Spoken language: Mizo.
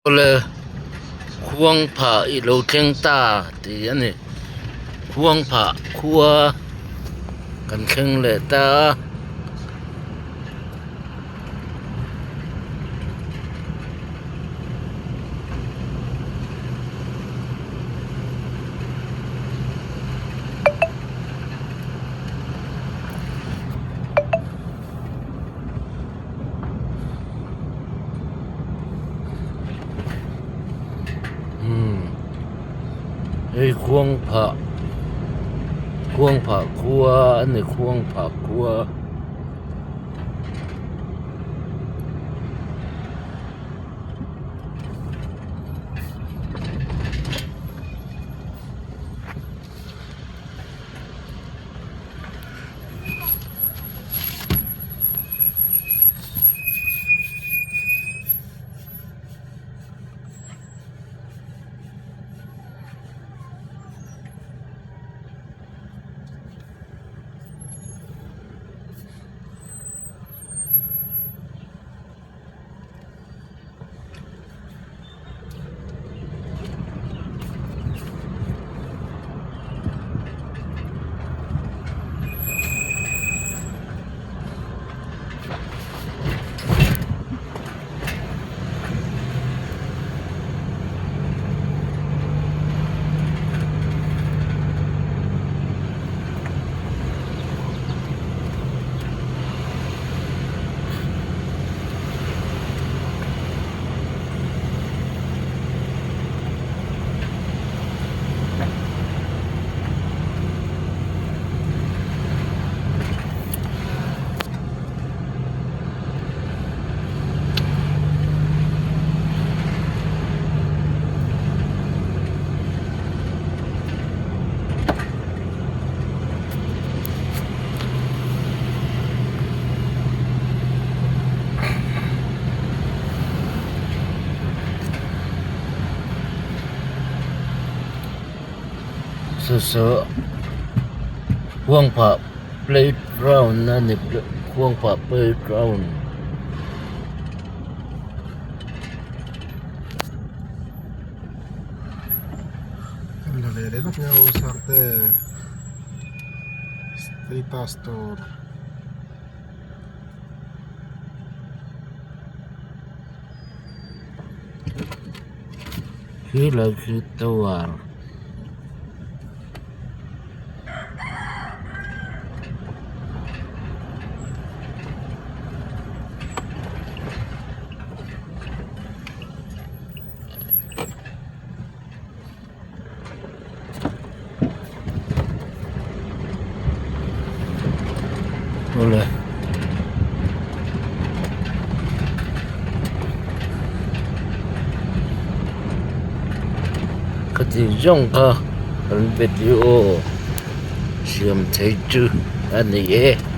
Awle khuang phah i lo thleng ta tih a ni khuang phah khua kan thleng leh ta a. Hei khuang phah khuang phah khua a ni khuang phah khua. Saw saw khuang phah playground a ni khuang phah playground. Status tur. Khi lai khi tower. Awle. Ka ti zawng kha kan video siam thei chu a ni e.